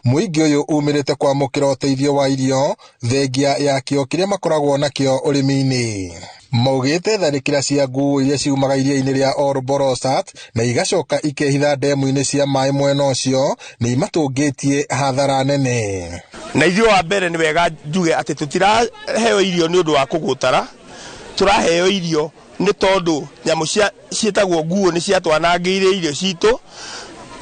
Mũingĩ ũyũ umĩrĩte kwamũkĩra ũteithio wa irio thengia ya kĩo kĩrĩa makoragwo nakĩo ũrĩmi-inĩ. Maugĩte tharĩkĩra cia nguo iria ciumaga iria-inĩ rĩa Ol Borosat na igacoka ikehitha ndemu-inĩ cia maĩ mwena ũcio nĩ imatũngĩtie hathara nene. Na ithuĩ wa mbere nĩ wega njuge atĩ tũtiraheo irio nĩ ũndũ wa kũgũtara, tũraheo irio nĩ tondũ nyamũ cia ciĩtagwo nguo nĩ ciatwanangĩire irio citũ.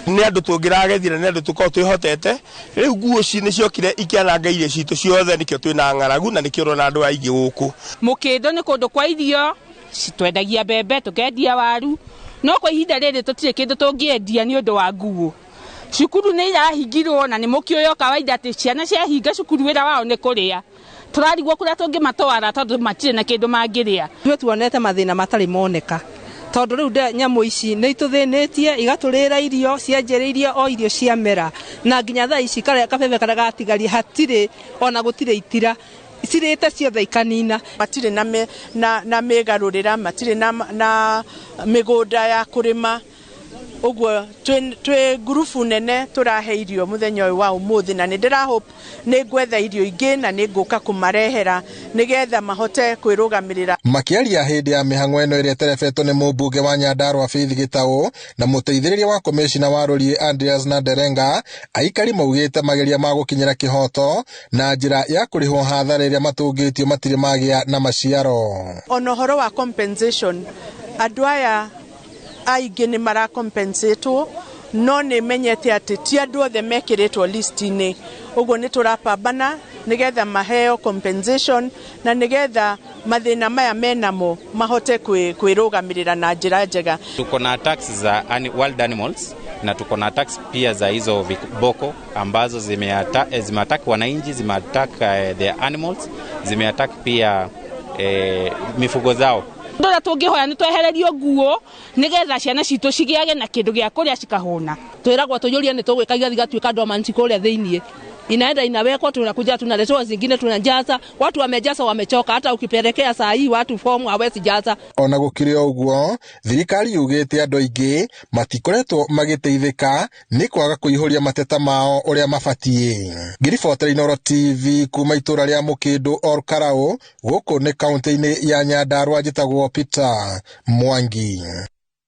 Nĩ andũ tũngĩragethire, nĩ andũ tũkorwo twĩhotete. Rĩu nguo ci nĩ ciokire ikĩananga irio citũ ciothe, nĩkĩo twĩna ng'aragu na nĩkĩo ũrona andũ aingĩ gũkũ. Mũkĩndũ nĩ kũndũ kwa irio, twendagia mbembe, tũkendia waru, no kwa ihinda rĩrĩ tũtirĩ kĩndũ tũngĩendia nĩ ũndũ wa nguo. Cukuru nĩ irahingirwo na nĩ mũkĩũĩ o kawaida atĩ ciana ciahinga cukuru wĩra wao nĩ kũrĩa. Tũrarigwo kũrĩa tũngĩmatwara tondũ matirĩ na kĩndũ mangĩrĩa. Ithuĩ tuonete mathĩna matarĩ moneka tondũ rĩu nyamũ ici nĩ itũthĩnĩtie, igatũrĩra irio, cianjĩrĩirie o irio ciamera na nginya thaa ici kabebe karĩa gatigaria hatirĩ ona gũtirĩ itira cirĩte ciothe ikanina. Matirĩ na mĩgarũrĩra, matirĩ na mĩgũnda ya kũrĩma. Ũguo twĩ ngurubu nene tũrahe irio mũthenya ũyũ wa ũmũthĩ, na nĩ ndĩra hope nĩ ngwetha irio ingĩ na nĩ ngũka kũmarehera nĩgetha mahote kwĩrũgamĩrĩra. Makĩaria hĩndĩ ya mĩhang'o ĩno ĩrĩa ĩterebetwo nĩ mũmbunge wa Nyandarua Faith Gĩtaũ na mũteithĩrĩria wa komĩcina wa Rũriĩ Andreas Nanderenga, aikari maugĩte mageria ma gũkinyĩra kĩhoto na njĩra ya kũrĩhwo hathara ĩrĩa matũngĩtio matirĩ magĩa na maciaro. Ona ũhoro wa compensation, andũ aya aingĩ nĩ marakompensatwo, no nĩ menyete atĩ ti andũ othe mekĩrĩtwo list-inĩ. Ũguo nĩ tũrapambana nĩgetha maheo compensation na nĩgetha mathĩna maya menamo mahote kwĩrũgamĩrĩra na njĩra njega. Tuko na attacks za wild animals na tuko na attacks pia za hizo viboko ambazo zimeattack wananchi, zimeattack their animals, zimeattack pia mifugo zao. Ndũrĩa tũngĩhoya nĩ twehererio nguo nĩgetha ciana citũ cigĩage na kĩndũ gĩa kũrĩa cikahũna. Twĩragwo tũiyũrie nĩ tũgwĩka igatuĩka dormant kũrĩa thĩiniĩ. Inaenda inawekwa, tunakuja tunaletewa zingine tunajaza. Watu wamejaza wamechoka, hata ukipelekea saa hii watu fomu hawezi jaza. Ona gũkĩrĩ o ũguo, thirikari yugĩte andũ aingĩ matikoretwo magĩteithĩka nĩ kwaga kũihũria mateta mao ũrĩa mabatiĩ. Ngĩribotera Inooro TV kuma itũra rĩa Mũkĩndũ Ol Kalou, gũkũ nĩ kaũntĩ-inĩ ya Nyandarua, njĩtagwo Peter Mwangi.